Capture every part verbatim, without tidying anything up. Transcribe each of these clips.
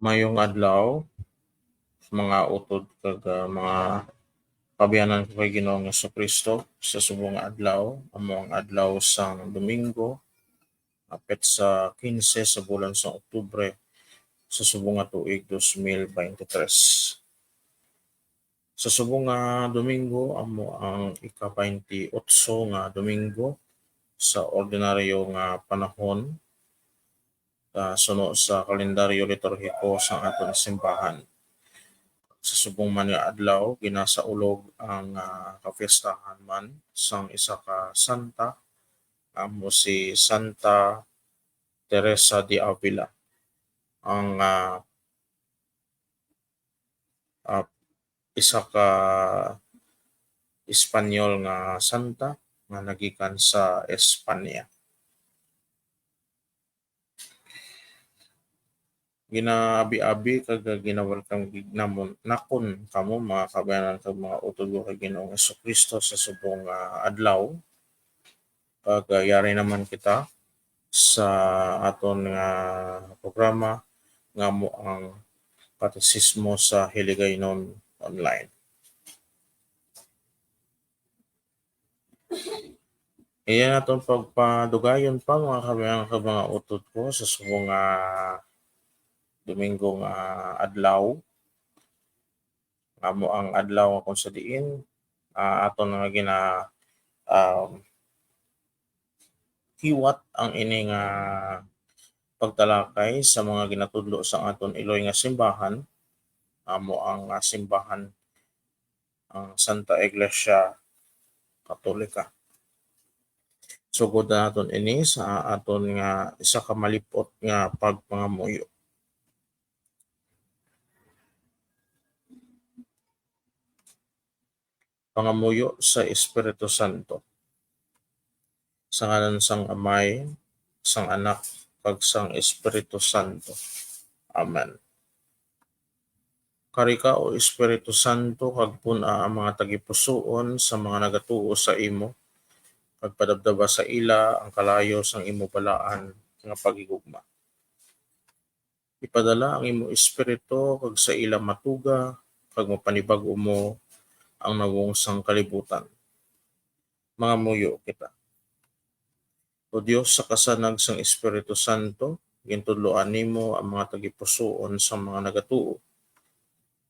Mayong adlaw, mga utod kag, ah, mga kaabyanan ko kay Ginoong Jesu-Cristo. Sa subong nga adlaw, amo ang adlaw sang Domingo, apit sa quince sa bulan sang Oktubre, sa subong nga tuig dos mil veintitrés. Sa subong nga Domingo, amo ang ika-baynte otso nga Domingo sa ordinaryo nga panahon, ah, suno sa kalendaryo liturhiko sang aton simbahan. Sa subong man nga adlaw, ginasaulog ang, ah, kapiestahan man sang isa ka santa, amo si Santa Teresa de Avila, ang, ah, ah, isa ka Espanyol nga santa nga nagikan sa Espanya. Ginaabi-abi kag ginawelcome gid namon, nakon kamo, mga kaabyanan kag mga utod ko kay Ginoong Jesu-Cristo, sa subong nga adlaw. Kag, ah, yari naman kita sa aton nga programa nga amo ang Katesismo sa Hiligaynon Online. Iya naton pagpadugayon pa, mga kaabyanan kag mga utod ko, sa subong nga Domingo nga adlaw, nga amo ang adlaw nga kung sa diin, ah, aton nga gina-, um, hiwat ang ini nga pagtalakay sa mga ginatudlo sang aton iloy nga simbahan, amo ang, ah, simbahan, ang Santa Iglesia Katolika. Sugod naton ini sa aton nga isa ka malip-ot nga pagpangamuyo. Pangamuyo sa Espiritu Santo. Sa ngalan sang Amay, sang Anak, kag sang Espiritu Santo. Amen. Kari ka, O Espiritu Santo, kag pun-a ang mga tagipusoon sa mga nagatuo sa imo, kag padabdaba sa ila ang kalayo sang imo balaan nga paghigugma. Ipadala ang imo Espiritu, kag sa ila matuga, kag mapanibag-o mo ang nawong sang kalibutan. Mangamuyo kita. O Dios, sa kasanag sang Espiritu Santo, gintudloan nimo ang mga tagipusoon sang mga nagatuo.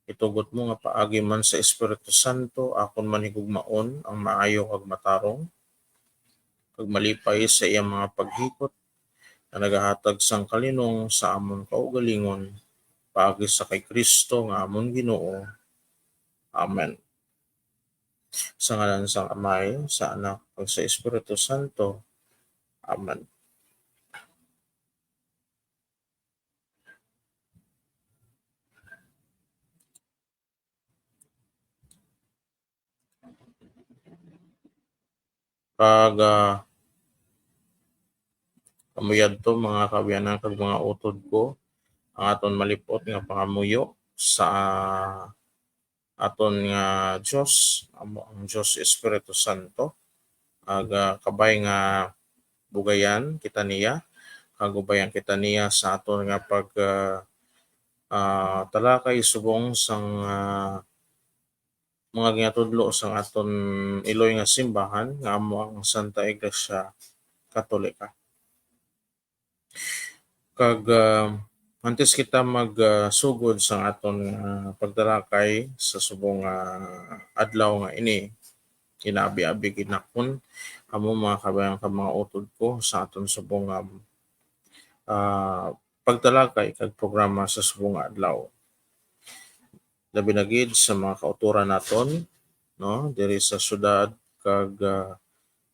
Itugot mo nga paagi man sa Espiritu Santo, akon man higugmaon ang maayo kag matarong, kag malipay sa iyang mga paghikot, nga nagahatag sang kalinong sa amon kaugalingon, paagi sa kay Cristo nga amon Ginoo. Amen. Sa ngalan sang Amay, sa Anak, kag sa Espiritu Santo. Amen. Kag, ah, kamo yadto, mga kaabyanan kag mga utod ko, ang aton malip-ot nga pangamuyo sa aton nga Dios, amo ang Dios Espiritu Santo. Kag, ah, kabay nga bugayan kita niya, kag ubayan kita niya sa aton nga pag, ah, ah, talakay subong sang, ah, mga ginatudlo sang aton iloy nga simbahan, nga amo ang Santa Iglesia Katolika. Kag, ah, antes kita mag, ah, sugod sang aton, ah, pagtalakay sa subong nga adlaw nga ini, ginaabi-abi gid nakon kamo, mga kaabyanan kag mga utod ko, sa aton subong nga, ah, pagtalakay kag programa sa subong nga adlaw. Labi na gid sa mga kautoran naton, no, diri sa syudad kag, ah,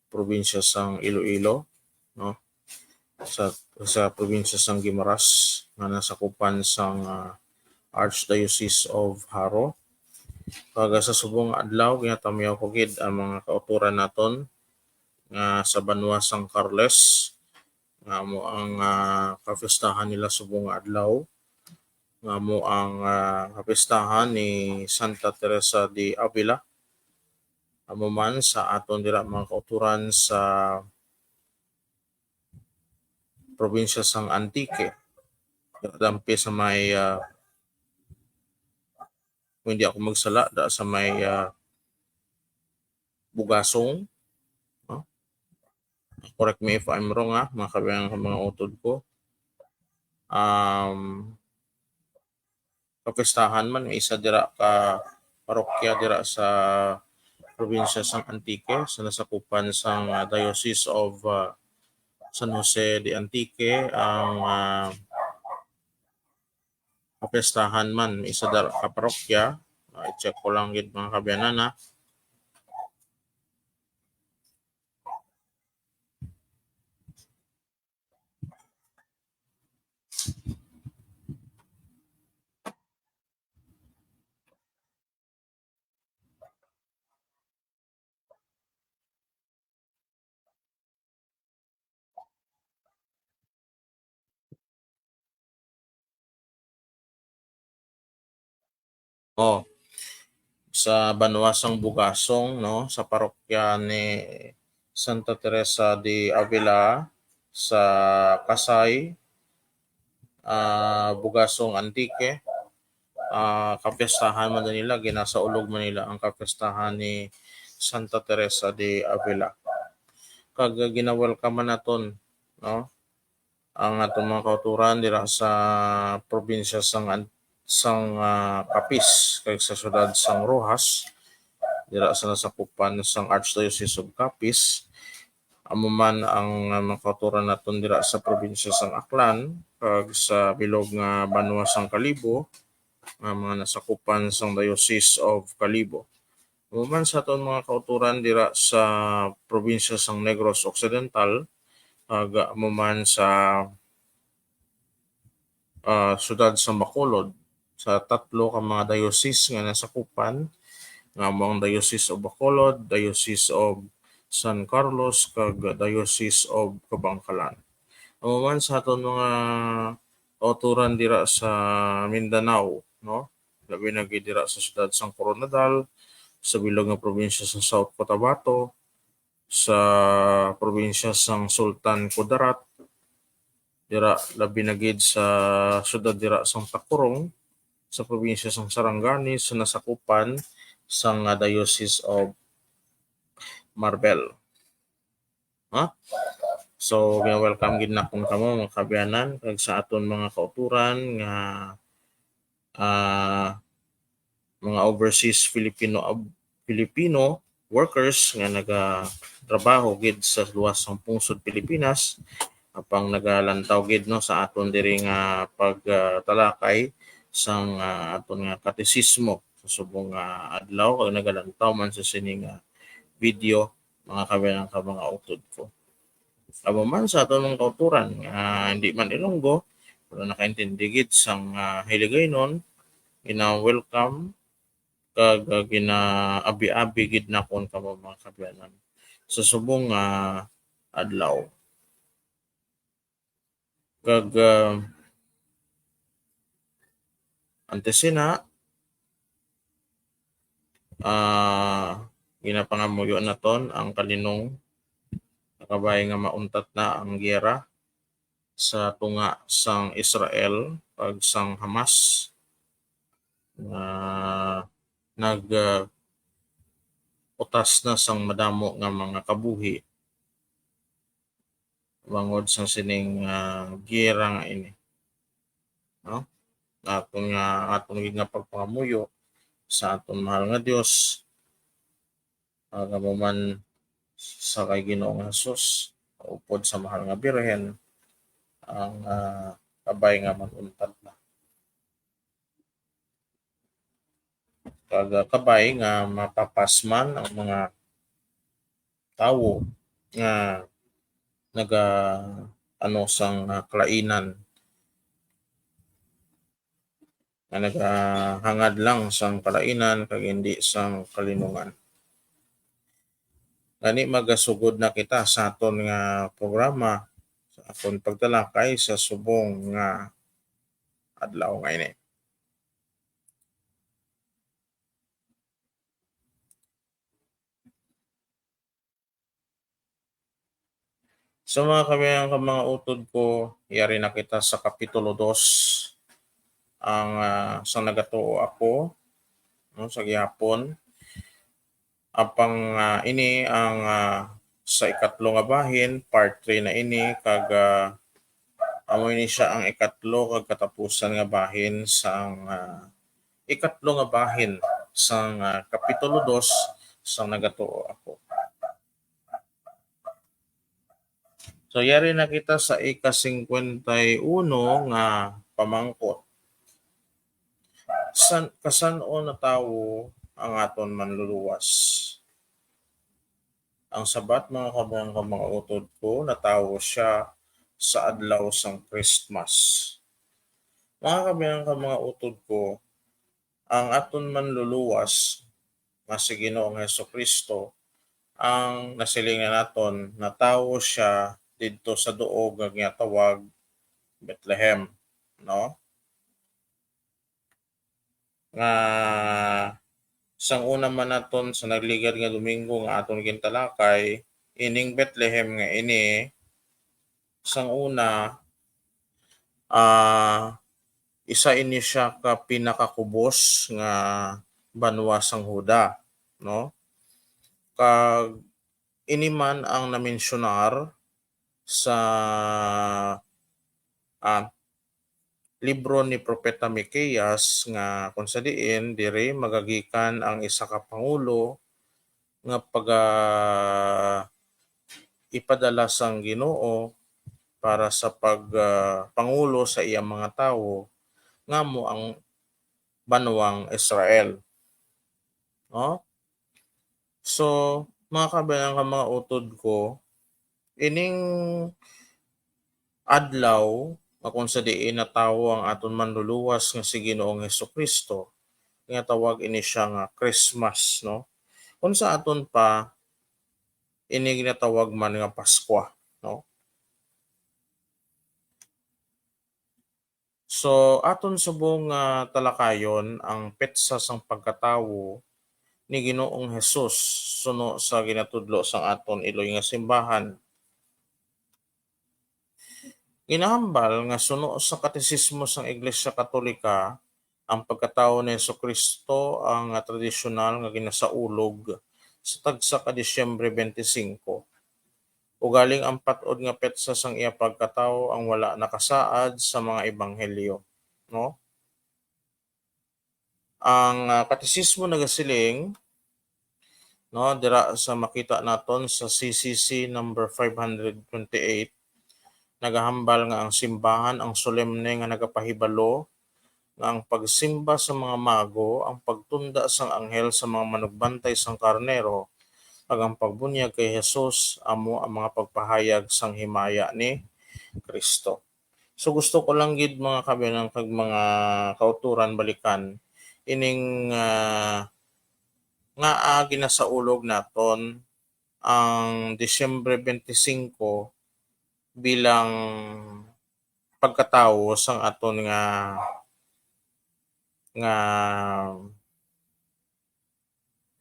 probinsya sang Iloilo, no, sa, sa probinsya sang Guimaras, nga nasakupan sang, ah, Archdiocese of Jaro. Kag sa subong nga adlaw, ginatamyaw ko gid ang mga kautoran naton nga sa banwa sang Carles, nga amo ang, ah, kapistahan nila subong nga adlaw, nga amo ang, ah, kapistahan ni Santa Teresa de Avila. Amo man sa aton dira, mga kautoran, sa probinsya sang Antique, Dampi sa may, ah, kung hindi ako magsala, da sa may, ah, Bugasong. No? Correct me if I'm wrong, ha, mga kabiyang, mga utod ko. Um, kapistahan man, may isa dira ka parokya dira sa probinsya sang Antique, sa nasakupan sang, ah, Diocese of, ah, San Jose de Antique, ang, ah, kapistahan man, may isa dira ka parokya. Ah, i-check ko lang gid, mga kabyanan, ha. Oh, sa banwa sang Bugasong, no, sa parokya ni Santa Teresa de Avila, sa Kasay, ah, Bugasong, Antique, ah, kapiestahan man nila, ginasaulog man nila ang kapiestahan ni Santa Teresa de Avila. Kag ginawelcome man naton, no, ang aton mga kauturan dira sa probinsya sang An-, sang, ah, Capiz kag sa siyudad sang Roxas, dira sa nasakupan sang Archdiocese of Capiz. Amo man ang, ah, mga kauturan naton dira sa probinsya sang Aklan kag sa bilog nga banwa sang Kalibo, nga mga nasakupan sang Diocese of Kalibo. Amo man sa aton mga kauturan dira sa probinsya sang Negros Occidental, kag amo man sa, ah, siyudad sa Bacolod, sa tatlo ka mga diocese nga nasakupan, nga amo ang Diocese of Bacolod, Diocese of San Carlos, kag Diocese of Kabangkalan. Amo man sa aton mga kauturan dira sa Mindanao, no? Labi na gid dira sa siyudad sang Koronadal, sa bilog nga probinsya sa South Cotabato, sa probinsya sang Sultan Kudarat, dira labi na gid sa siyudad dira sang Tacurong, sa probinsya sang Sarangani, sa nasakupan sang, ah, Diocese of Marbel. Ha? So, gina-welcome gid nakon kamo, mga kabyanan, kag sa aton mga kauturan nga, ah, mga overseas Filipino, ab-, Filipino workers nga nagatrabaho gid sa luwas sang pungsod Pilipinas, apang nagalantaw gid, no, sa aton diri nga pagtalakay sang, ah, aton nga katesismo sa subong nga adlaw, kag nagalantaw man sa sini nga video, mga kabyanan kag mga utod ko. Amo man sa aton mga kauturan nga hindi man Ilonggo, pero nakaintindi gid sang, ah, Hiligaynon, gina-welcome kag, ah, ginaabi-abi gid nakon kamo, mga kabyanan, sa subong nga adlaw. Kag, ah, antes sina, ah, ginapangamuyo naton ang kalinong kabay nga mauntat na ang giyera sa tunga sang Israel kag sang Hamas nga nag, ah, utas na sang madamo nga mga kabuhi bangod sa sining, ah, giyera nga ini. No? Aton nga, aton gid nga pagpangamuyo sa aton mahal nga Dios, ah, nga amo man sa kay Ginoong Jesus, upod sa mahal nga Birhen, ang, ah, kabay nga mag-untat na. Kag, ah, kabay nga mapapas man ang mga tawo nga naga-, ano, sang, ah, kalainan, nga nagahangad lang sang kalainan kag hindi sang kalinungan. Gani, magasugod na kita sa aton nga programa, sa aton pagtalakay sa subong nga adlaw nga ini. So, mga kabayan, mga utod ko, yari na kita sa Kapitulo dos, ang, ah, sa nagatuo ako, no, sa gihapon. Apang, ah, ini ang, ah, sa ikatlo nga bahin, part three na ini, kag, ah, amo ini siya ang ikatlo kag katapusan nga bahin sang, ah, ikatlo nga bahin sang, ah, Kapitulo dos sang nagatuo ako. So, yari na kita sa ika-singkwenta y uno nga pamangkot. San, kasan-o natawo ang aton manluluwas? Ang Sabat, mga kabayan, mga utod ko, natawo siya sa adlaw sang Christmas. Mga kabayan, mga utod ko, ang aton manluluwas nga si Ginoong Jesu-Cristo, ang nasilingan naton, natawo siya didto sa duog nga ginatawag Bethlehem, no? Nga sang una man naton sa nagligad nga Domingo nga aton gintalakay, ining Bethlehem nga ini, sang una, ah, isa ini siya ka pinakakubos nga banwa sang Huda, no? Kag ini man ang namensyonar sa, ah, libro ni Propeta Miqueas nga kung sa diin diri magagikan ang isa ka pangulo nga paga-, ipadala sang Ginoo para sa pag, ah, pangulo sa iyang mga tawo, nga amo ang banwang Israel. No? So, mga kabayan, mga utod ko, ining adlaw nga kung sa diin natawo ang aton manluluwas nga si Ginoong Jesu-Cristo, nga tawag ini siya nga Christmas, no? Kung sa aton pa, ini ginatawag man nga Paskwa, no? So, aton subong nga talakayon ang petsa sang pagkatawo ni Ginoong Hesus suno sa ginatudlo sang aton iloy nga simbahan. Ginahambal nga suno sa Katesismo sang Iglesia Katolika, ang pagkatawo ni Jesu-Cristo ang, ah, tradisyonal nga ginasaulog sa tagsa ka Disyembre twenty-five. Ugaling ang pat-od nga petsa sang iya pagkatawo ang wala nakasaad sa mga ebanghelyo, no? Ang, ah, Katesismo nagasiling, no, dira sa makita naton sa C C C number five hundred twenty-eight, nagahambal nga ang simbahan ang solemne nga nagapahibalo nga ang pagsimba sa mga mago, ang pagtunda sang anghel sa mga manugbantay sang karnero, kag ang pagbunyag kay Jesus amo ang mga pagpahayag sang himaya ni Cristo. So, gusto ko lang gid, mga kabayan kag mga kautoran, balikan ining, ah, nga, ah, ginasaulog naton ang Disyembre twenty-five bilang pagkatawo sang aton nga, nga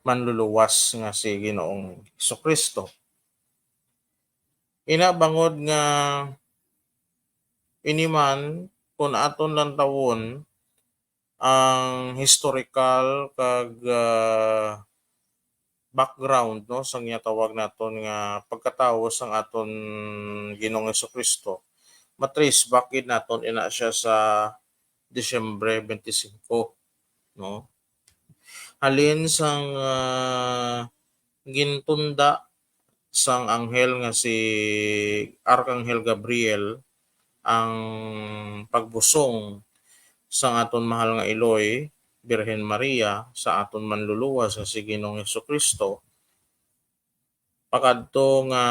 manluluwas nga si Ginoong Jesu-Cristo. Ina, bangod nga ini man, kung aton lantawon ang historical kag, ah, background, no, sang ginatawag naton nga pagkatawo sang aton Ginoong Jesu-Cristo, ma-trace back gid naton ina siya sa Disyembre twenty-five, no? Halin sang, ah, gintunda sang anghel nga si Arkanghel Gabriel ang pagbusong sang aton mahal nga iloy, Birhen Maria, sa aton manluluwas nga si Ginoong Jesu-Cristo, pakadto nga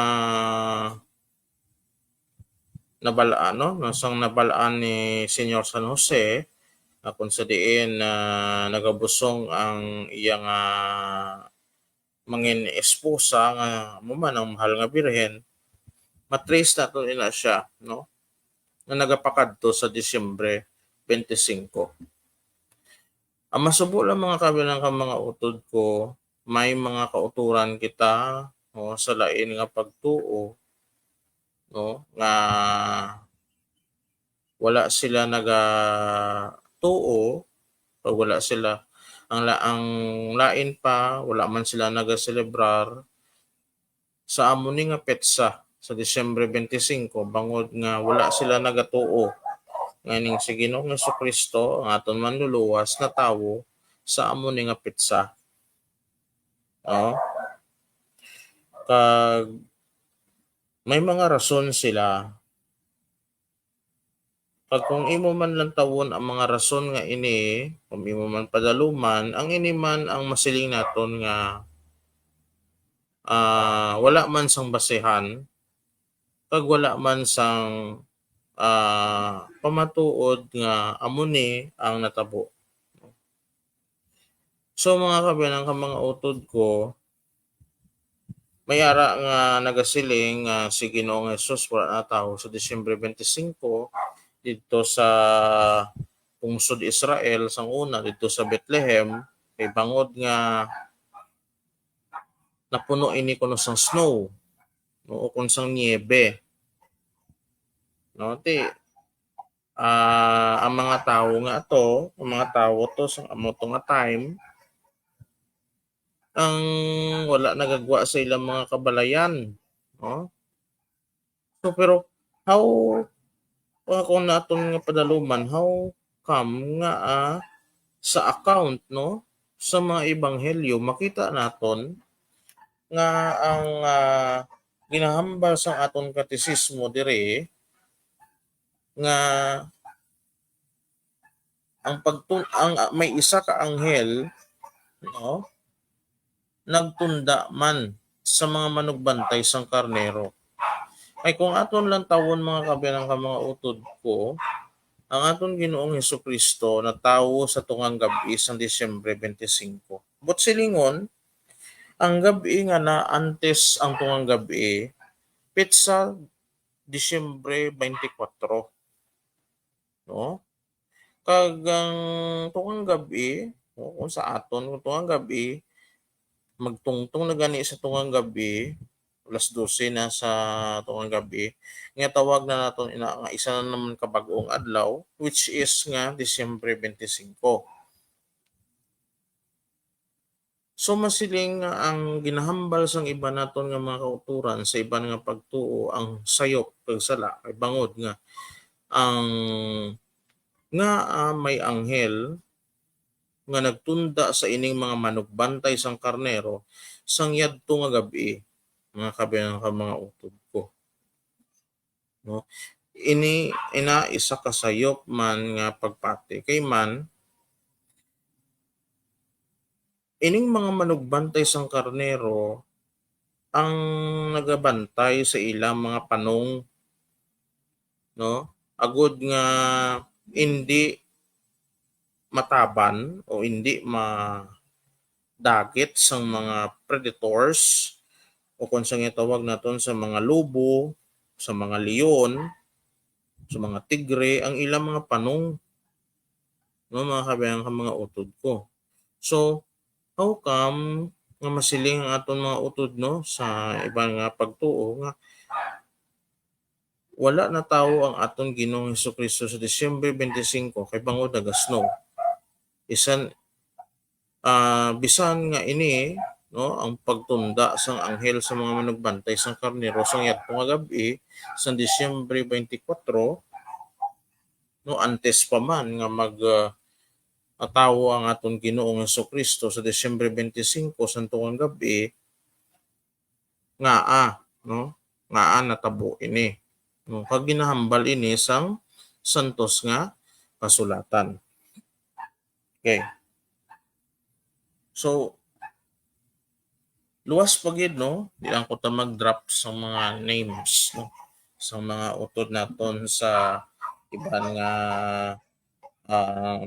nabal-an, no? Sang nabal-an ni Señor San Jose, nga kung sa diin, ah, nagabusong ang iya nga mangin esposa, nga amo man ang mahal nga birhen, ma-trace naton ina siya, no? Nga nagapakadto sa Disyembre twenty-five. Ang masubo lang, mga kabayan kag mga utod ko, may mga kautoran kita, no, sa lain nga pagtuo, no, nga wala sila nagatuo, o wala sila, ang la-, ang lain pa, wala man sila nagaselebrar sa amo ni nga petsa sa Disyembre twenty-five, bangod nga wala sila nagatuo nga ning si Ginoong Jesu-Cristo, ang aton Manluluwas, natawo sa amo ni nga petsa. No? Kag may mga rason sila. Kag kung imo man lantawon ang mga rason nga ini, kung imo man padaluman, ang ini man ang masiling naton nga, ah, wala man sang basihan, kag wala man sang, ah, pamatuod nga amo ni ang natabo. So, mga kaabyanan kag mga utod ko, may ara nga nagasiling nga si Ginoong Jesus wala natawo sa Disyembre twenty-five didto sa pungsod Israel sang una, didto sa Bethlehem, kay bangod nga napuno ini kuno sang snow, no, o kon sang niyebe. No, ti, ah, ang mga tawo nga ato, ang mga tawo to sa amo to nga time, ang wala nagagwa sa ilang mga kabalayan, no? So, pero how, uh, kung naton nga padaluman, how come nga, ah, sa account, no, sa mga ebanghelyo, makita naton nga ang, ah, ginahambal sa aton katisismo diri nga ang pagtun-, ang, ah, may isa ka anghel, no, nagtunda man sa mga manugbantay sang karnero. Ay, kung aton lantawon, mga kaabyanan kag mga utod ko, ang aton Ginoong Jesu-Cristo natawo sa tungang gab-i sang Disyembre twenty-five. But silingon, ang gab-i nga na antes ang tungang gab-i, petsa Disyembre twenty-four, no? Kag ang tungang gab-i, no, kung sa aton, kung tungang gab-i, magtungtong na gani sa tungang gab-i, alas dose na sa tungang gab-i, nga tawag na naton ina nga isa na naman ka bag-ong adlaw, which is nga Disyembre twenty-five. So, masiling nga ang ginahambal sang iban naton nga mga kautoran sa iban nga pagtuo ang sayop kag sala, kay bangod nga ang, nga, ah, may anghel nga nagtunda sa ining mga manugbantay sang karnero sang yadto nga gab-i, mga kaabyanan kag mga utod ko. No? Ini, ina, isa ka sayop man nga pagpati. Kay man, ining mga manugbantay sang karnero ang nagabantay sa ilang mga panong, no? Agod nga indi mataban o indi madagit sang mga predators, o kung sa ginatawag naton sa mga lobo, sa mga leon, sa mga tigre, ang ilang mga panong, no, mga kaabyanan kag mga utod ko. So, how come nga masiling ang aton mga utod, no, sa iban nga pagtuo nga wala natawo ang aton Ginoong Jesu-Cristo sa Disyembre twenty-five kay bangod naga-snow. Isan, ah, bisan nga ini, no, ang pagtunda sang anghel sa mga manugbantay sang karnero sang yadto nga gab-i sang Disyembre twenty-four, no, antes pa man nga mag, ah, atawo ang aton Ginoong Jesu-Cristo sa Disyembre twenty-five sang tungang gab-i, ngaa, no? Ngaa natabo ini, no? Kag ginahambal ini sang santos nga kasulatan. Okay. So, luwas pa gid, no? Di lang ko ta mag-drop sa mga names, no? Sa mga utod naton sa iban nga, ah,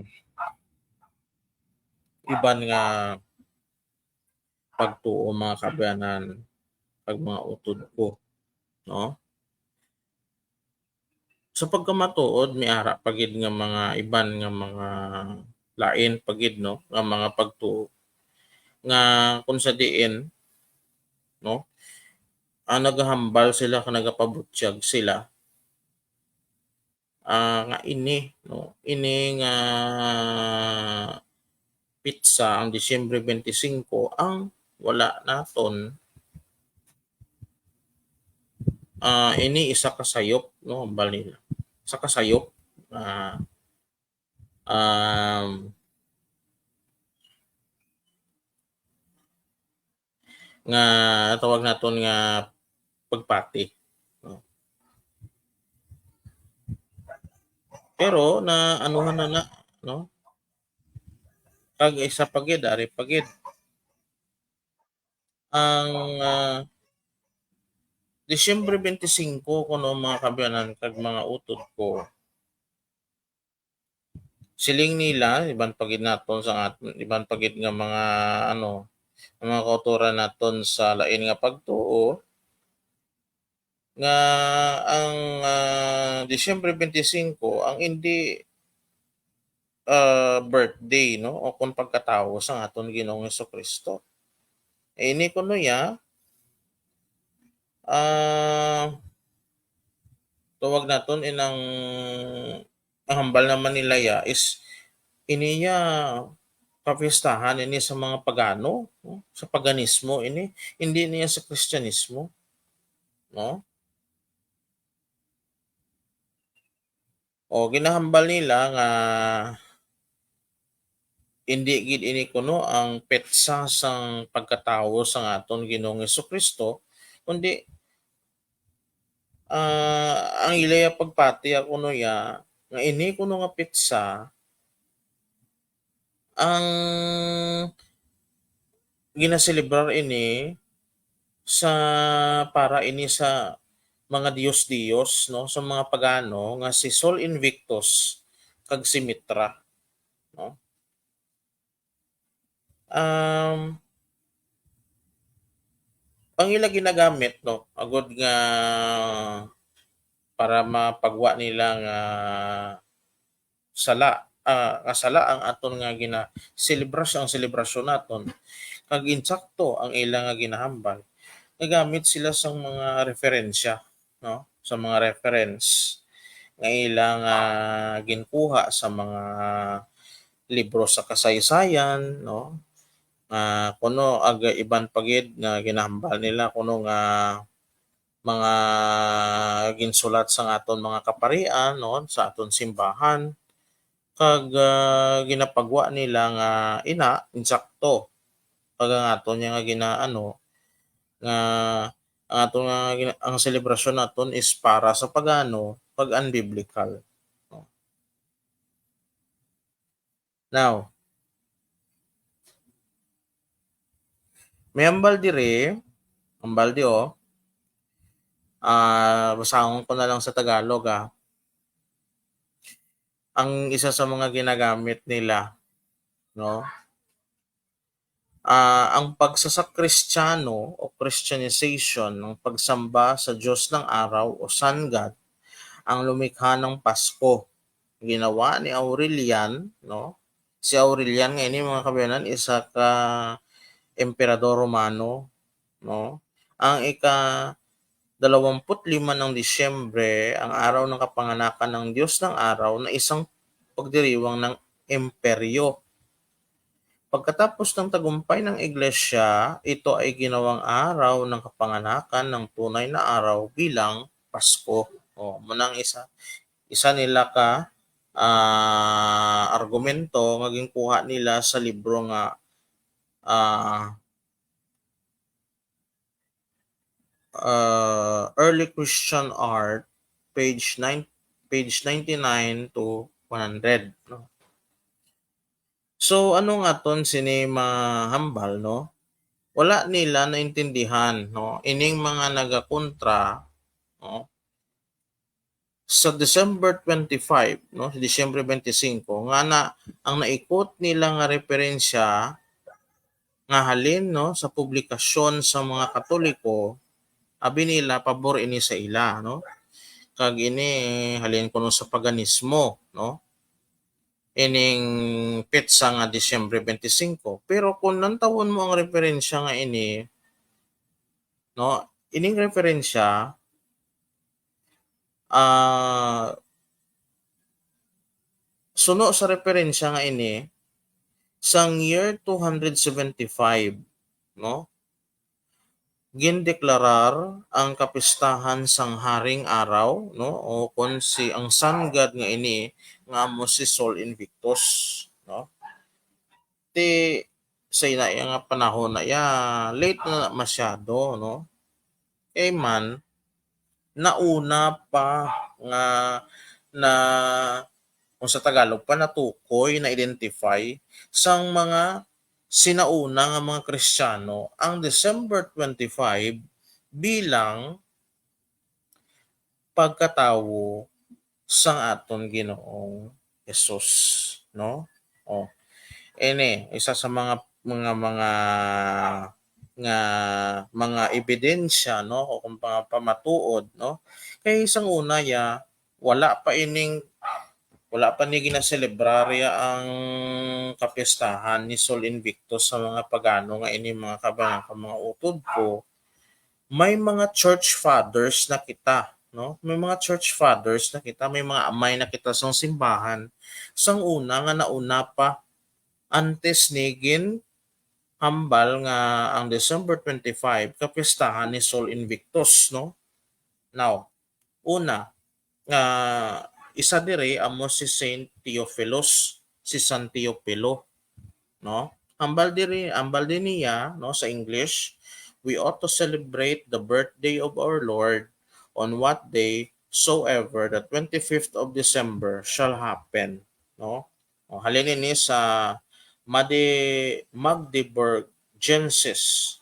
iban nga pagtuo, mga kaabyanan, kag mga utod ko, no? Sa pagkamatuod, may ara pa gid nga mga iban nga mga lain pa gid, no, nga mga pagtuo nga kung sa diin, no, ang nagahambal sila kag nagapabutyag sila, ah, nga ini, no, ini nga petsa, ang Disyembre twenty-five, ang wala naton, ah, ini isa ka sayop, no, hambal nila. Isa ka sayop, ah, um, nga tawag naton nga pagpati, no? Pero na anuhan na na, no? Kag isa pa gid, ari pa gid. Ang, ah, Disyembre twenty-five kuno, mga kaabyanan kag mga utod ko, siling nila, iban pa gid naton sa at-, iban pa gid nga mga, ano, mga kautoran naton sa lain nga pagtuo, nga ang, ah, Disyembre twenty-five ang hindi, ah, birthday, no, o kung pagkatawo sang aton Ginoong Jesu-Cristo. Eh, ini kuno ya, ah, tawag naton inang ang hambal naman nila ya is ini ya kapistahan ini sa mga pagano, no? Sa paganismo ini, hindi niya sa Kristiyanismo, no? O, ginahambal nila nga hindi gid ini kuno ang petsa sang pagkatawo sang aton Ginoong Jesu-Cristo, kundi, ah, ang ila ya pagpati kuno ya nga ini kuno nga petsa ang ginaselebrar ini sa, para ini sa mga diyos-diyos, no, sa mga pagano nga si Sol Invictus kag si Mithra, no? Um, ang ila ginagamit, no, agud nga para mapagwa nila nga sala, ah, nga sala ang aton nga gina-, selebrasyon, ang selebrasyon naton, kag insakto ang ila nga ginahambal. Nagamit sila sang mga referensya, no? Sa mga reference nga ila nga ginkuha sa mga libro sa kasaysayan, no? Nga kuno ag-, iban pa gid nga ginahambal nila kuno nga mga ginsulat sang aton mga kaparian, no, sa aton simbahan, kag, ah, ginapagwa nila nga ina, insakto, kag ang aton niya nga ginaano, nga ang aton nga gina-, ang selebrasyon naton is para sa pagano, kag unbiblical, no? Now, may hambal diri, hambal di, oh. Ah, basahon ko na lang sa Tagalog, ah. Ang isa sa mga ginagamit nila, no? Ah, ang pagsasakristyano o Christianization, ang pagsamba sa Diyos ng araw o Sun God, ang lumikha ng Pasko. Ginawa ni Aurelian, no? Si Aurelian nga ini, mga kaabyanan, isa ka emperador Romano, no? Ang ika-, dalawamput lima ng Disyembre, ang araw ng kapanganakan ng Diyos ng araw na isang pagdiriwang ng imperyo. Pagkatapos ng tagumpay ng Iglesia, ito ay ginawang araw ng kapanganakan ng tunay na araw bilang Pasko. O, mao na ang isa, isa nila ka, ah, argumento nga ginkuha nila sa libro nga, ah, uh, Early Christian Art, page nine, page ninety-nine to one hundred, no? So, ano nga ton sini mahambal, no? Wala nila naintindihan, no? Ining mga nagakontra, no? Sa December twenty-five, no, sa Disyembre twenty-five, nga na, ang naikot nila nga referensya nga halin, no, sa publikasyon sa mga Katoliko, abi nila pabor ini sa ila, no? Kag ini halin kuno sa paganismo, no? Ining petsa nga Disyembre twenty-five. Pero kung lantawon mo ang referensya nga ini, no, ining referensya, ah, suno sa referensya nga ini, sang year two hundred seventy-five, no, gindeklarar ang kapistahan sang Haring Araw, no, o kon si, ang Sun God nga ini, nga amo si Sol Invictus, no. Ti sa ina iya nga panahon na iya, late na masyado, no? Kay man, nauna pa nga na, kung sa Tagalog pa, natukoy, na-identify sang mga sinauna nga mga Kristiyano ang December twenty-five bilang pagkatawo sang aton Ginoong Jesus, no? Oh. Ini, isa sa mga, mga, mga, nga mga ebidensya, no? O kung mga pamatuod, no? Kay sang una ya, wala pa ining, wala pa ni ginaselebrar ya ang kapistahan ni Sol Invictus sa mga pagano nga ini, mga kabayan, mga utod ko. May mga church fathers na kita, no? May mga church fathers na kita, may mga amay na kita sang simbahan. Sang una nga nauna pa, antes ni ginhambal nga ang December twenty-five kapistahan ni Sol Invictus, no? Now, una, nga isa diri amo si Saint Theophilus, si San Teofilo, no? Hambal diri, hambal din niya, no, sa English, "We ought to celebrate the birthday of our Lord on what day soever the twenty-fifth of December shall happen," no? O, halin ini sa Made-, Magdeburg Genesis,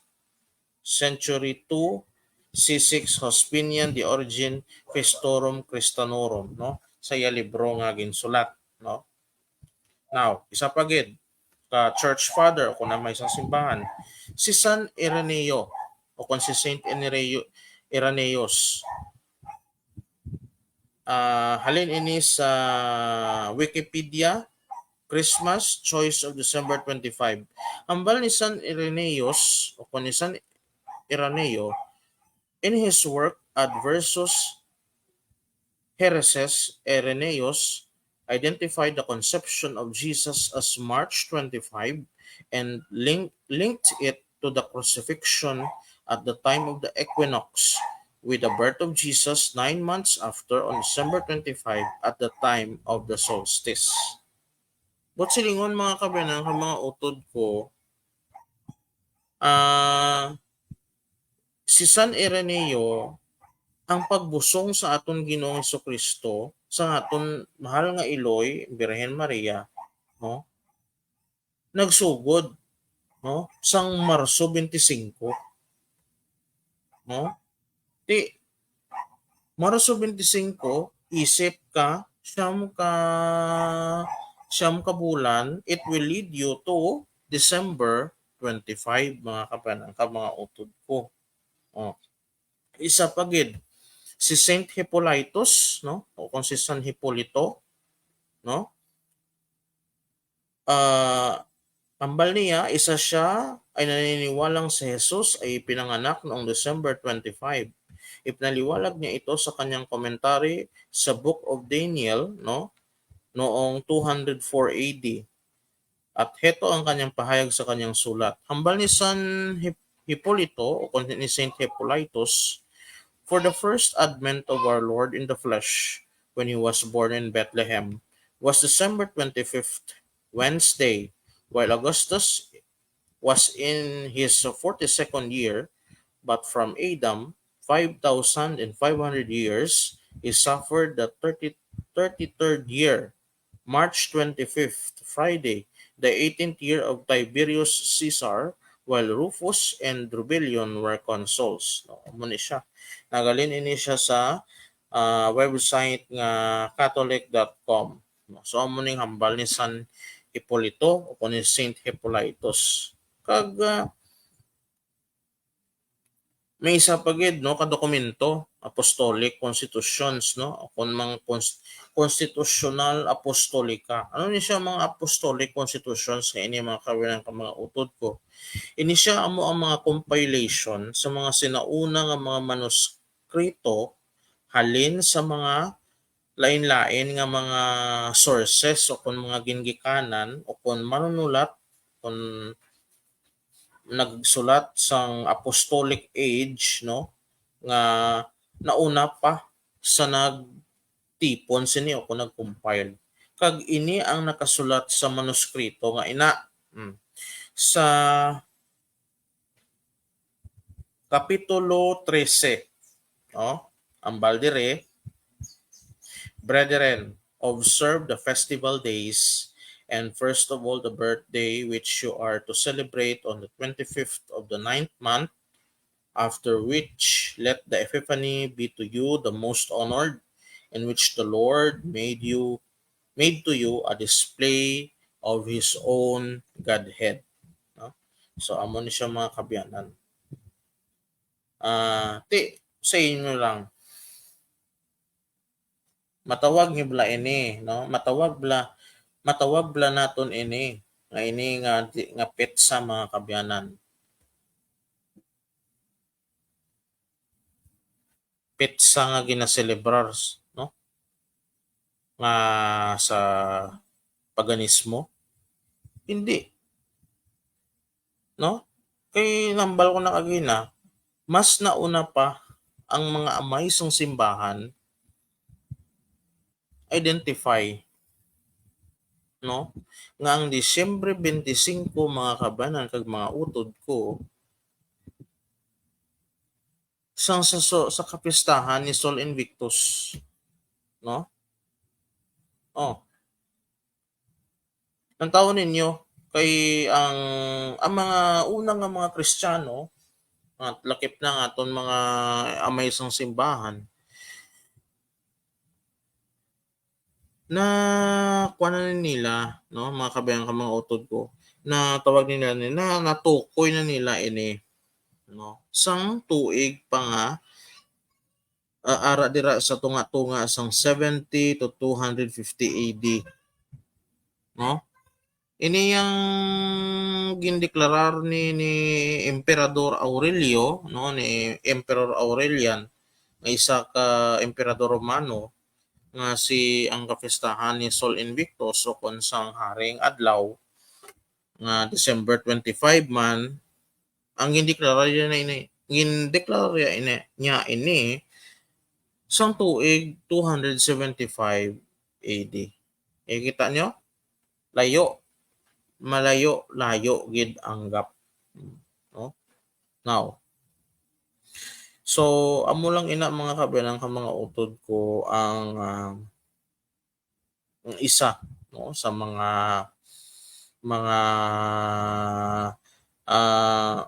century two, C six Hospinian, The Origin Festorum Christianorum, no? Sa iya libro nga ginsulat, no? Now, isa pa gid ka church father o kung may isang simbahan, si San Ireneo o kung si Saint Ireneo-, Irenaeus. Ah, halin ini sa Wikipedia, Christmas, choice of December twenty-five. Hambal ni San Irenaeus o kung ni San Ireneo, in his work Adversus Heresias, Irenaeus identified the conception of Jesus as March twenty-five and link-, linked it to the crucifixion at the time of the equinox, with the birth of Jesus nine months after, on December twenty-five, at the time of the solstice. But silingon, mga kabayan, ang mga utod ko, ah, si San Ireneo ang pagbusong sa aton Ginoong Jesu-Cristo, sa aton mahal nga iloy, Birhen Maria, no? Nagsugod, no? Sang Marso twenty-five, no? Ti, Marso twenty-five, isip ka, siyam ka, siyam ka bulan, it will lead you to December twenty-five, mga kapanangka, mga utod ko. Oh. Isa pa gid, si Saint Hippolytus, no? O kung si San Hipolito, no? Ah, hambal niya, isa siya ay naniniwalang si Jesus ay ipinanganak noong December twenty-five. Ipinaliwanag niya ito sa kanyang commentary sa Book of Daniel, no? Noong two hundred four A D. At heto ang kanyang pahayag sa kanyang sulat. Hambal ni San Hip-, Hipolito, o kung ni Saint Hippolytus, "For the first advent of our Lord in the flesh, when he was born in Bethlehem, was December twenty-fifth, Wednesday, while Augustus was in his forty-second year, but from Adam, five thousand and five hundred years, he suffered the thirty, thirty-third year, March twenty-fifth, Friday, the eighteenth year of Tiberius Caesar, while Rufus and Drubelion were consuls." No, amo ni siya. Nagalin ini siya sa, ah, website nga catholic dot com. No, so, amo ning hambal ni San Hipolito o kung ni Saint Hippolytus. Kag, ah, may isa pa gid, no, ka dokumento, apostolic constitutions, no? O kung mga cons-, constitutional apostolica. Ano ni siya mga apostolic constitutions nga ini, mga kawinan, ka mga utod ko? Ini siya amo ang mga compilation sa mga sinauna nga mga manuskrito halin sa mga lain-lain nga mga sources o kung mga gingikanan o kung manunulat, kung nagsulat sang apostolic age, no, nga nauna pa sa nagtipon sini o kung nag-compile. Kag ini ang nakasulat sa manuskrito nga ina. Hmm. Sa Kapitulo trese, no? Ang baldire, "Brethren, observe the festival days, and first of all the birthday which you are to celebrate on the twenty-fifth of the ninth month, after which let the Epiphany be to you the most honored, in which the Lord made you, made to you a display of his own Godhead." No? So, amo ni siya, mga kabyanan. Ah, ti, sa inyo lang. Matawag niyo bala ini, no? Matawag bala, matawag bala naton ini, nga ini nga di, nga petsa, mga kabyanan. Petsa nga ginaselebrar, no? Nga sa paganismo? Hindi. No? Kay nambal ko na kagina, mas nauna pa ang mga amay sang simbahan identify, no, nga ang Disyembre twenty-five, mga kabanan kag mga utod ko, sang sa, so, sa kapistahan ni Sol Invictus, no? Oh. Ang tawo ninyo kay ang, ang mga una nga mga Kristiyano, nga lakip na nga aton mga amay sang simbahan, na kuan na nila, no, mga kabayan ka, mga utod ko, na tawag nila ni, na natukoy na nila ini, no, sang tuig pa nga, ah, ara dira sa tunga-tunga sang seventy to two hundred fifty A D, no? Ini yang gindeklarar ni, ni Emperador Aurelio, no, ni Emperor Aurelian, nga isa ka emperador Romano, nga si, ang kapistahan ni Sol Invictus, o kon sang Haring Adlaw, nga December twenty-five man, ang gindeklararya na ini, gindeklararya ini, niya ini sang tuig two hundred seventy-five A D. Eh, kita nyo? Layo. Malayo-layo gid ang gap. No? Now, so, amo lang ina, mga kabayan ka, mga utod ko, ang, ah, ang isa, no, sa mga, mga, ah,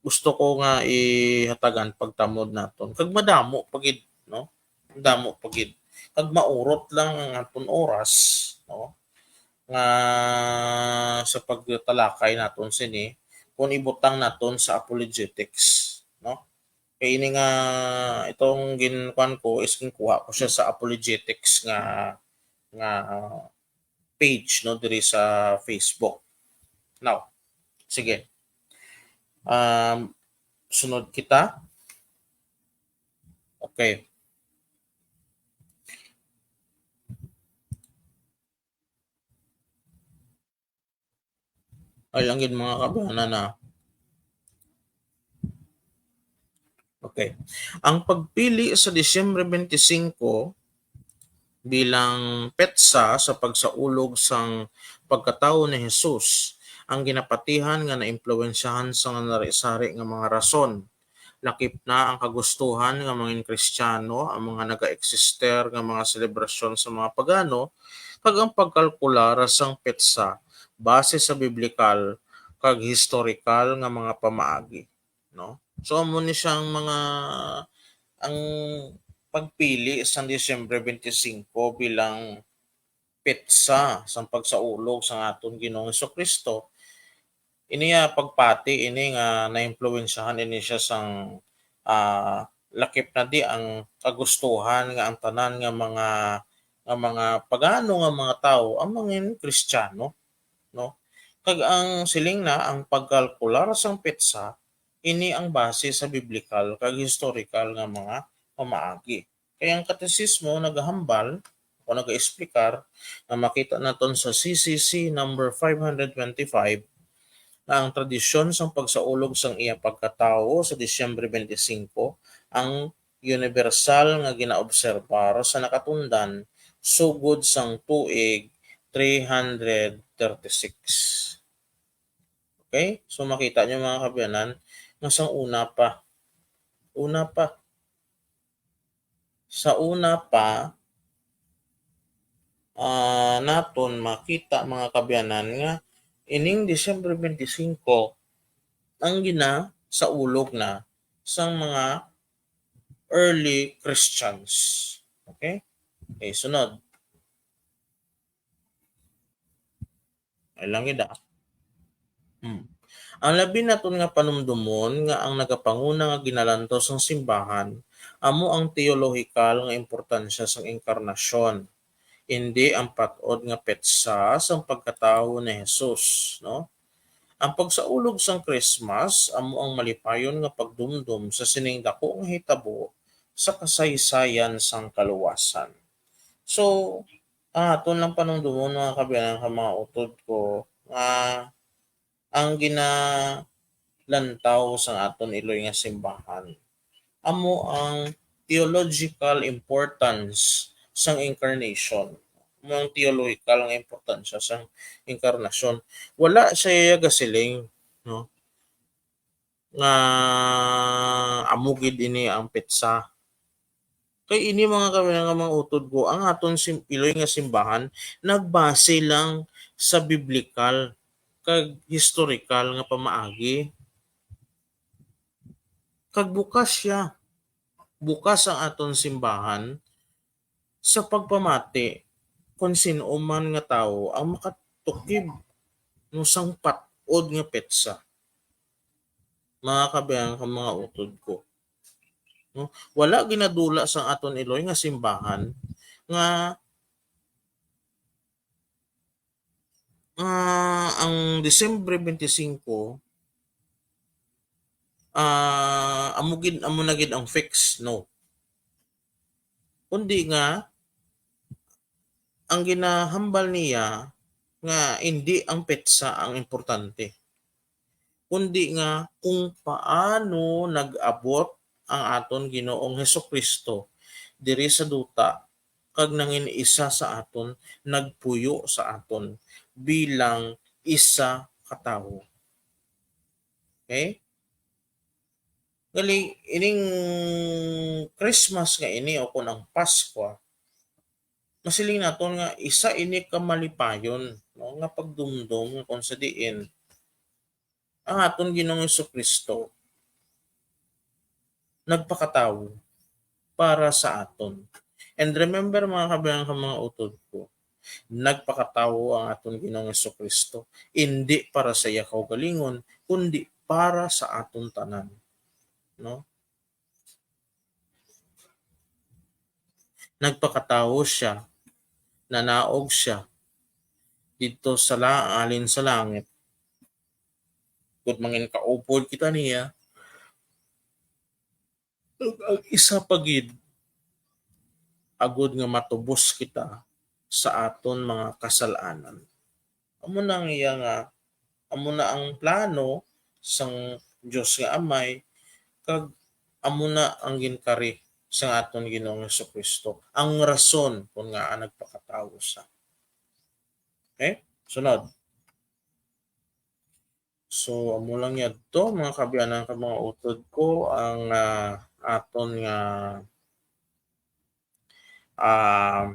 gusto ko nga ihatagan pagtamod naton. Kag madamo pa gid, no? Madamo pa gid. Kag maurot lang ang aton oras, no? Nga sa pagtalakay naton sini, kung ibutang naton sa apologetics, no? Kay ini nga, itong ginkuan ko is ginkuha ko siya sa apologetics nga, nga page, no, diri sa Facebook. Now, sige. Um, sunod kita. Okay. Ay lang gid, mga kabayanan, ah. Okay. Ang pagpili sa Disyembre twenty-five bilang petsa sa pagsaulog sang pagkatawo ni Jesus ang ginapatihan nga naimpluwensyahan sa nga nari-sari nga mga rason. Lakip na ang kagustuhan nga mangin Kristiyano, ang mga nagaeksister nga mga selebrasyon sa mga pagano, kag ang pagkalkular sang petsa base sa biblikal kag historikal nga mga pamaagi, no? So, amo ni siyang mga, ang pagpili sang Disyembre twenty-five bilang petsa sang pagsaulog sang aton Ginoong Jesu-Cristo, ini nga pagpati ini nga naimpluwensyahan ini siya sang, ah, lakip na di ang kagustuhan nga ang tanan nga mga, nga mga pagano nga mga tawo ang mangin Kristiyano, no? Kag ang siling na, ang pagkalkular sang petsa, ini ang base sa biblikal kag historikal nga mga pamaagi. Kay ang Katesismo nagahambal o nagaesplikar nga makita naton sa C C C number five hundred twenty-five nga ang tradisyon sang pagsaulog sang iya pagkatawo sa Disyembre twenty-five ang unibersal nga ginaobserbar sa nakatundan sugod sang tuig three hundred thirty-six. Okay? So, makita nyo, mga kaabyanan, nga sang una pa, una pa, sa una pa, ah, naton makita, mga kaabyanan, nga ining Disyembre twenty-five ang ginasaulog na sang mga early Christians. Okay? Okay, sunod. Ay lang gid, ah. Hmm. Ang labi naton nga panumdumon nga ang nagapanguna nga ginalantaw sang simbahan amo ang teolohikal nga importansya sang inkarnasyon, indi ang pat-od nga petsa sang pagkatawo ni Jesus, no? Ang pagsaulog sang Christmas amo ang malipayon nga pagdumdom sa sining dako nga hitabo sa kasaysayan sang kaluwasan. So, ang aton lang panumdumon, mga kaabyanan, kag mga utod ko, nga ang ginalantaw sang aton iloy nga simbahan amo ang theological importance sang incarnation. Amo ang theological nga importansya sang inkarnasyon. Wala siya gasiling, no, nga amo gid ini ang petsa. Kay ini, mga kaabyanan, mga utod ko, ang aton sim-, iloy nga simbahan nagbase lang sa biblikal kag historikal nga pamaagi. Kag bukas siya. Bukas ang aton simbahan sa pagpamati kon sin-o man nga tawo ang makatukib, no, sang pat-od nga petsa. Mga kaabyanan kag mga utod ko, no? Wala ginadula sang aton iloy nga simbahan nga, ah, ang Disyembre twenty-five, ah, amo gid, amo na gid ang fix, no. Kundi nga, ang ginahambal niya nga indi ang petsa ang importante, kundi nga kung paano nag-abot ang aton Ginoong Jesu-Cristo diri sa duta kag nangin isa sa aton, nagpuyo sa aton bilang isa ka tawo. Okay? Gali, ining Christmas nga ini o kon ang Paskwa, masiling naton nga isa ini ka malipayon, no, nga pagdumdom nga kung sa diin ang aton Ginoong Jesu-Cristo nagpakatawo para sa aton. And remember, mga kaabyanan kag mga utod ko, nagpakatawo ang aton Ginoong Jesu-Cristo, indi para sa iya kaugalingon, kundi para sa aton tanan, no? Nagpakatawo siya, nanaog siya didto sa la-, halin sa langit, agud mangin kaupod kita niya, ug ang isa pa gid, agud nga matubos kita sa aton mga kasal-anan. Amo na ang iya nga, amo na ang plano sang Dios nga Amay, kag amo na ang ginkari sang aton Ginoong Jesu-Cristo, ang rason kon ngaa nagpakatawo siya. Okay? Sunod. So, amo lang yadto, mga kaabyanan kag mga utod ko, ang, ah, aton nga, ah,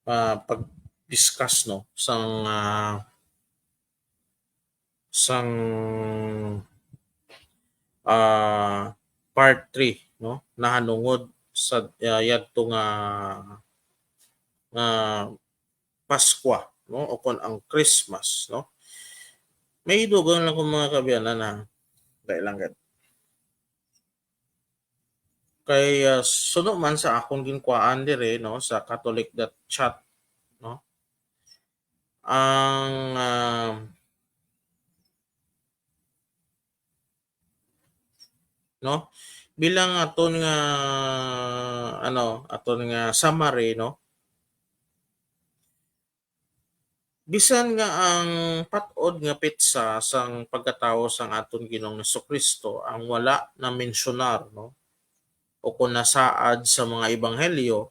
ah, pag-discuss, no, sang, ah, sang, ah, part three, no, nahanungod sa, ah, yadto nga, nga Paskwa, no, o kon ang Christmas, no. May dugang lang ko, mga kaabyanan, ha. Dali lang gid. Kay, ah, suno man sa akong ginkuhaan dire, no, sa Catholic dot chat, no, ang, ah, no, bilang aton nga, ano, aton nga summary, no, bisan nga ang pat-od nga petsa sang pagkatawo sang aton Ginoong Jesu-Cristo ang wala na-mensyonar, no, o kon nasaad sa mga ebanghelyo,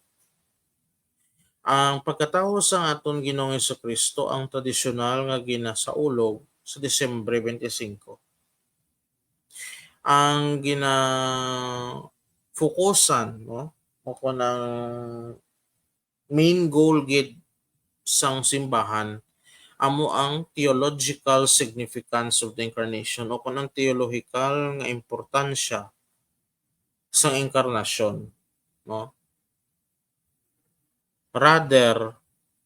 ang pagkatawo sang aton Ginoong Jesu-Cristo ang tradisyonal nga ginasaulog sa Disyembre twenty-five. Ang ginafokusan, no, o kon ang main goal gid sang simbahan amo ang theological significance of the incarnation, o kon ang teolohikal nga importansya sang inkarnasyon, no? Rather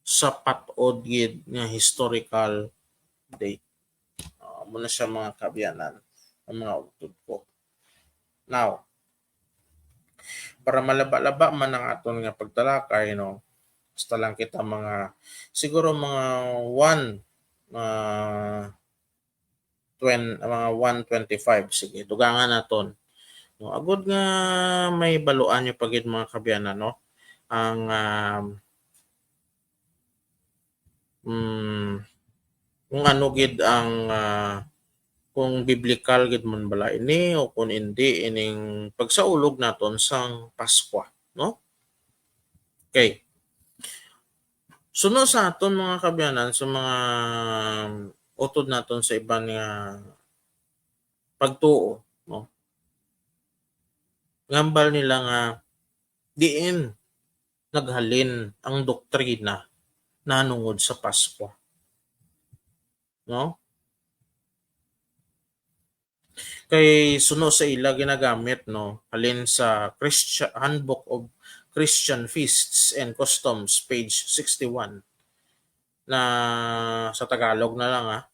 sa pat-od gid nga historical date. Ah, amo na siya, mga kaabyanan, ang mga utod ko. Now, para malaba-laba man ang aton nga pagtalakay, no, basta lang kita mga, siguro mga one, ah, twen-, mga one twenty-five. Sige, dugangan naton. No, agod nga may baluan niyo pa gid, mga kaabyanan, no, ang, um, mm, kung ano gid ang, ah, kung biblikal gid man bala ini o kung indi ining pagsaulog naton sang Paskwa, no? Okay. Suno sa aton, mga kaabyanan, sa mga utod naton sa iban nga pagtuo, no? Ngambal nila nga diin naghalin ang doktrina nahanungod sa Paskwa, no? Kay suno sa ila ginagamit, no, halin sa Christi-, Handbook of Christian Feasts and Customs, page sixty-one, na sa Tagalog na lang, ah,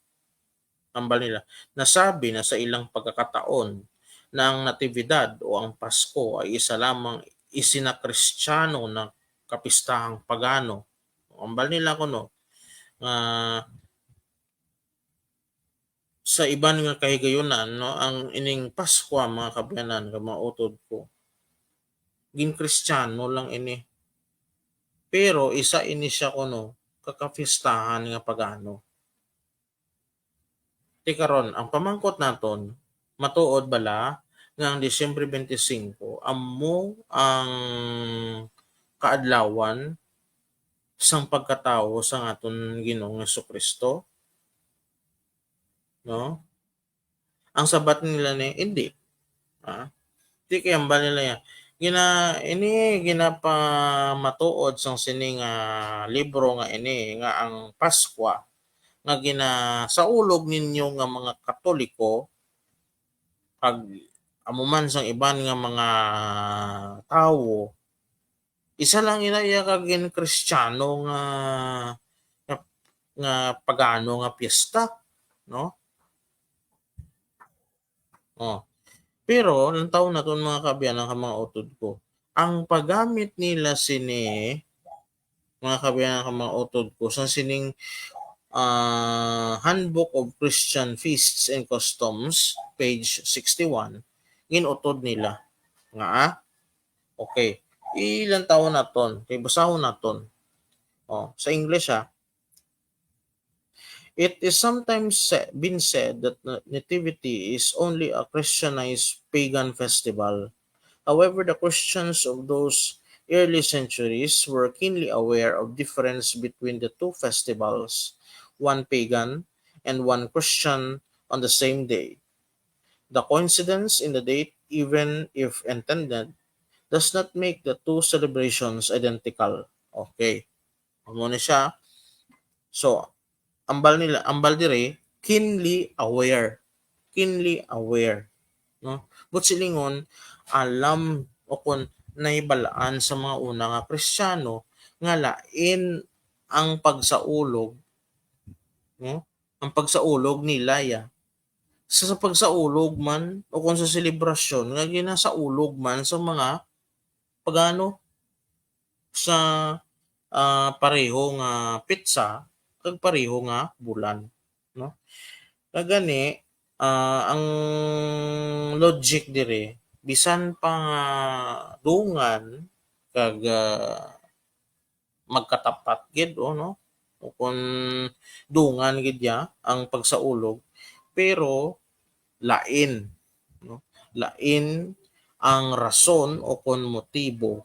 ambal nila, nasabi na sa ilang pagkakataon na ang Natividad o ang Pasko ay isa lamang isinakristiyano na kapistahang pagano. Ambal nila kuno nga sa iban nga kahigayunan, no, ang ining Paskwa, mga kaabyanan, kag mga utod ko, gin-Kristiyano lang ini. Pero isa ini siya kuno ka kapistahan nga pagano. Ti karon, ang pamangkot naton, matuod bala nga ang Disyembre twenty-five amo ang kaadlawan sang pagkatawo sang aton Ginoong Jesu-Cristo? No? Ang sabat nila ni, indi. Ah, di kay ambal nila yan. Gina-, ini ginapamatuod sang sini nga libro nga ini, nga ang Paskwa nga ginasaulog ninyo nga mga Katoliko, kag amo man sang iban nga mga tawo, isa lang ina iya ka gin-Kristiyano nga, nga, nga pagano nga piyesta, no? Oh. Pero, lantawon naton, mga kaabyanan, kag mga utod ko, ang paggamit nila sini, mga kaabyanan, kag mga utod ko, sa sining, ah, Handbook of Christian Feasts and Customs, page sixty-one, gin-utod nila nga, ah, okay, ilantawon naton, kay basahon naton. Oh, sa English, ha. It is sometimes sa-, been said that na-, Nativity is only a Christianized pagan festival. However, the Christians of those early centuries were keenly aware of difference between the two festivals, one pagan and one Christian, on the same day. The coincidence in the date, even if intended, does not make the two celebrations identical. Okay. Amo na siya. So, ambal nila, ambal dire, keenly aware. Keenly aware. No? But silingon, alam o kon nahibalaan sa mga una nga Kristiyano nga lain ang pagsaulog, no? Ang pagsaulog nila ya sa, sa pagsaulog man o kung sa selebrasyon nga ginasaulog man sa mga pagano sa, ah, pareho nga petsa kag pareho nga bulan, no? Kag gani, ah, ang logic diri, bisan pa nga dungan kag, ah, magkatapat gid, o, no? O kon dungan gid ya ang pagsaulog, pero lain, no? Lain ang rason o kon motibo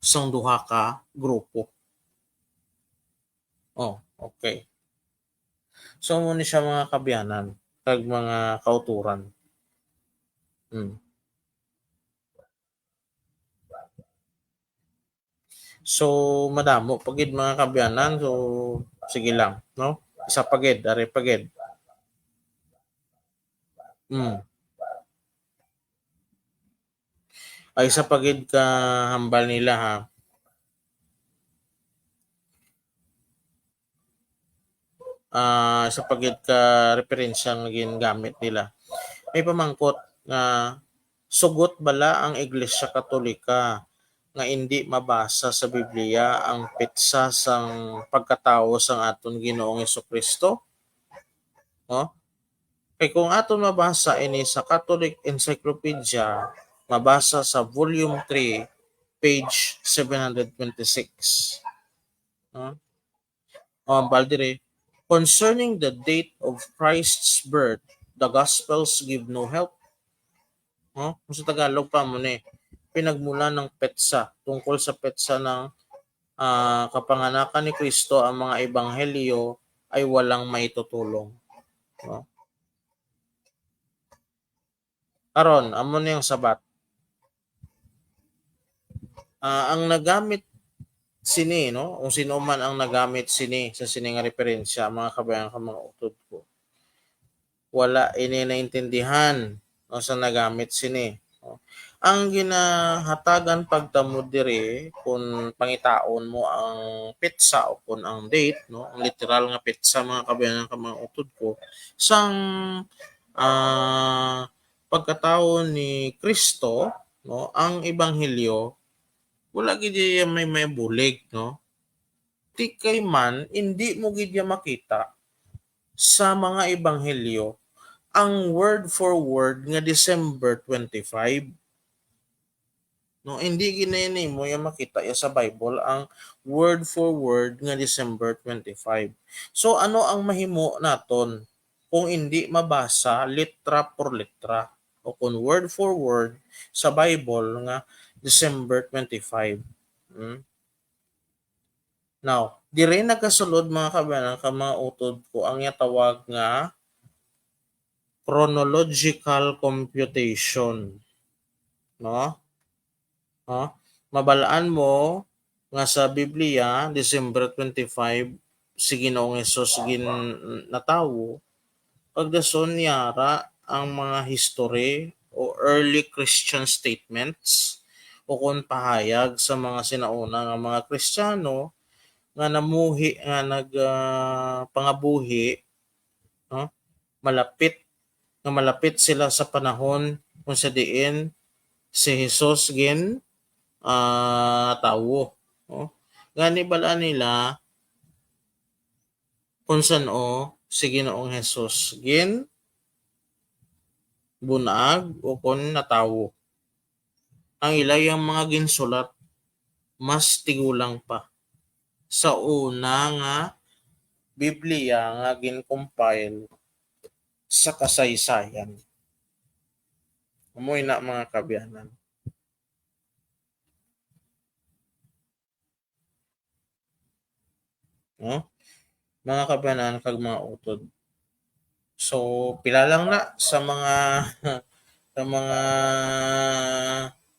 sang duha ka grupo. Oh, okay. So, amo ni siya, mga kaabyanan kag mga kautoran. Hmm. So, madamo pa gid, mga kaabyanan. So, sige lang, no? Isa pa gid, ari pa gid. Hmm. Ay, isa pa gid ka hambal nila, ha. Ah, isa pa gid ka referensya nga gingamit nila. May pamangkot nga, sugot bala ang Iglesia Katolika nga indi mabasa sa Biblia ang petsa sang pagkatawo sang aton Ginoong Jesu-Cristo? No? Kay kung aton mabasa ini sa Catholic Encyclopedia, mabasa sa Volume three, page seven hundred twenty-six. No? O, ang hambal diri, "Concerning the date of Christ's birth, the Gospels give no help." No? Kung sa Tagalog pa mo ni, pinagmula ng petsa, tungkol sa petsa ng, ah, kapanganakan ni Kristo, ang mga ebanghelyo ay walang maitutulong. No? Karon, amo ni ang sabat. Ah, ang nagamit sini, no? Kung sino man ang nagamit sini sa sini nga referensya, mga kabayan, ka mga utod ko, wala ini naintindihan, no, sa nagamit sini, no? Ang ginahatagan pagtamod diri, kung pangitaon mo ang petsa o kung ang date, no, ang literal nga petsa, mga kabayan, ka mga utod ko, sang, ah, pagkatawo ni Kristo, no, ang ebanghelyo, wala gid iya may, may bulig, no? Ti kay man, indi mo gid iya makita sa mga ebanghelyo ang word for word nga December twenty-five. No, hindi gid na nimo iya makita iya sa Bible ang word for word nga December twenty-five. So, ano ang mahimo naton kung hindi mabasa letra por letra o kung word for word sa Bible nga December twenty-five? Hmm? Now, dire nagasulod, mga kabayan, ka mga utod ko, ang ginatawag nga chronological computation. No? No? Mabal-an mo nga sa Biblia, December twenty-five, si Ginoong Jesus gin-, natawo, pagdason niya ra ang mga history o early Christian statements o kon pahayag sa mga sinauna nga mga Kristiyano nga namuhi, nga nag-, ah, pangabuhi, no? Malapit, nga malapit sila sa panahon kung sa diin si Jesus gin, ah, tawo, no? Gani bal-an nila kung san-o si Ginoong Jesus gin bunag o kon natawo. Ang ila iyang mga ginsulat mas tigulang pa sa una nga Biblia nga gin-compile sa kasaysayan. Amo ina, mga kaabyanan. No? Mga kaabyanan kag mga utod. So, pila lang na sa mga, sa mga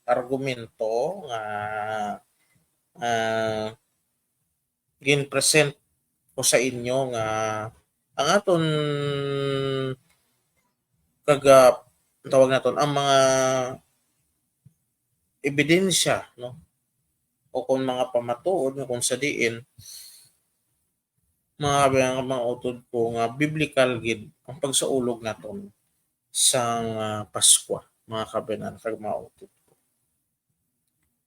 argumento nga, ah, gin-present ko sa inyo nga ang aton kag, ah, tawag naton, ang mga ebidensya, no? O kung mga pamatuod nga kung sa diin, mga, mga, mga utod ko nga biblical gid ang pagsaulog naton sang, ah, Paskwa, mga kaabyanan kag mga utod ko.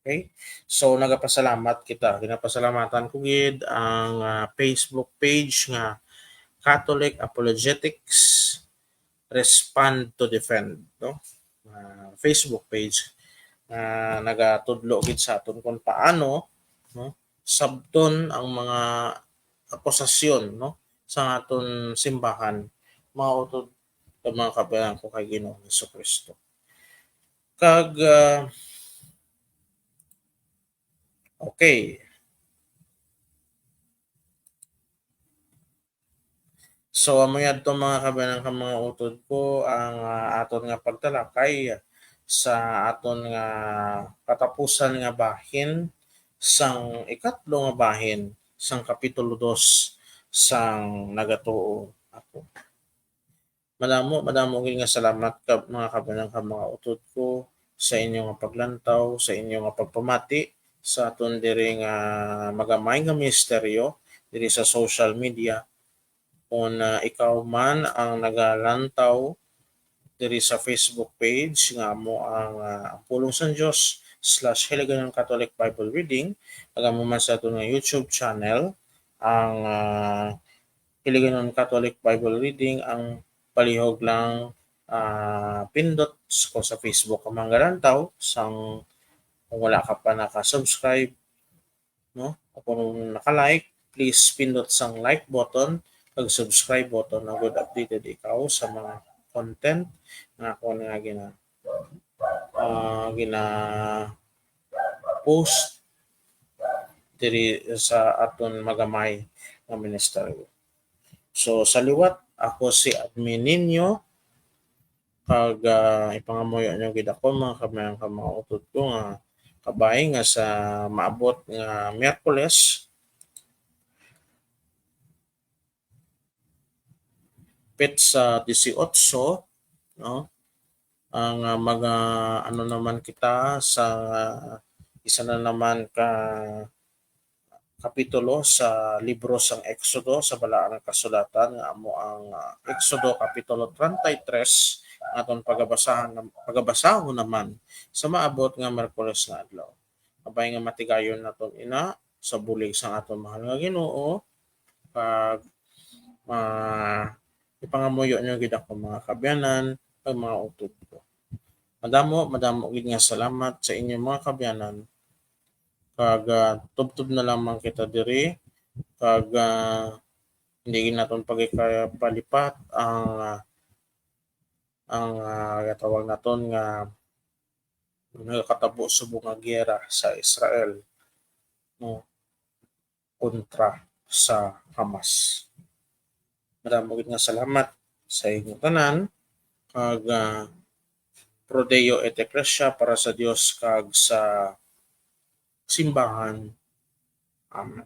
Okay? So, nagapasalamat kita. Ginapasalamatan ko gid ang, ah, Facebook page nga Catholic Apologetics Respond to Defend, no? Ah, Facebook page nga nagatudlo gid sa aton kung paano, no, sabton ang mga akusasyon, no, sa aton simbahan, mga utod, mga kaabyanan ko kay Ginoong Jesu-Cristo. Kag, ah, okay. So, amo yadto, mga kaabyanan kag mga utod ko, ang, ah, aton nga pagtalakay sa aton nga katapusan nga bahin sang ikatlo nga bahin sang kapitulo dos sang Nagatuo Ako. Madamo, madamo gid nga salamat ka, mga kaabyanan kag mga utod ko, sa inyo nga paglantaw, sa inyo nga pagpamati sa aton diri nga magamay nga ministeryo diri sa social media. Kung, ah, ikaw man ang nagalantaw diri sa Facebook page nga amo ang, ah, Ang Pulong sang Dios slash Hiligaynon Catholic Bible Reading, kag amo man sa aton nga YouTube channel, ang, ah, Hiligaynon Catholic Bible Reading, ang palihog lang, ah, pindot s-, kung sa Facebook ka manggalantaw, sang, kung wala ka pa naka-subscribe, no? O kung naka-like, please pindot sang like button kag subscribe button, agud updated ikaw sa mga content nga akon nga gina-, ah, gina-post diri sa aton magamay nga ministeryo. So, sa liwat, ako si Admin ninyo, kag, ah, ipangamuyo nyo gid ako, mga kaabyanan kag mga utod ko, nga kabay nga sa maabot nga Miyerkules, petsa disiotso, no? Ang, ah, mga, ano naman kita sa, isa na naman ka kapitulo sa libro sang Exodo sa Balaan nga Kasulatan, nga amo ang, ah, Exodo kapitulo treinta y tres, nga aton pagabasahan nam-, pagabasahon naman sa maabot nga Miyerkules nga adlaw. Kabay nga matigayon naton ina sa bulig sang aton mahal nga Ginoo, kag, ah, ipangamuyo nyo gid ako, mga kaabyanan kag mga utod ko. Madamo, madamo gid nga salamat sa inyo, mga kaabyanan. Kag, ah, tubtob na lamang kita diri, kag, ah, hindi gid naton pagikapalipat ang, ah, ang, ah, gatawag naton nga nagakatabo subong nga giyera sa Israel, no, kontra sa Hamas. Madamo gid nga salamat sa inyo tanan, kag, ah, Pro Deo et Ecclesia, para sa Dios kag sa simbahan. Amen.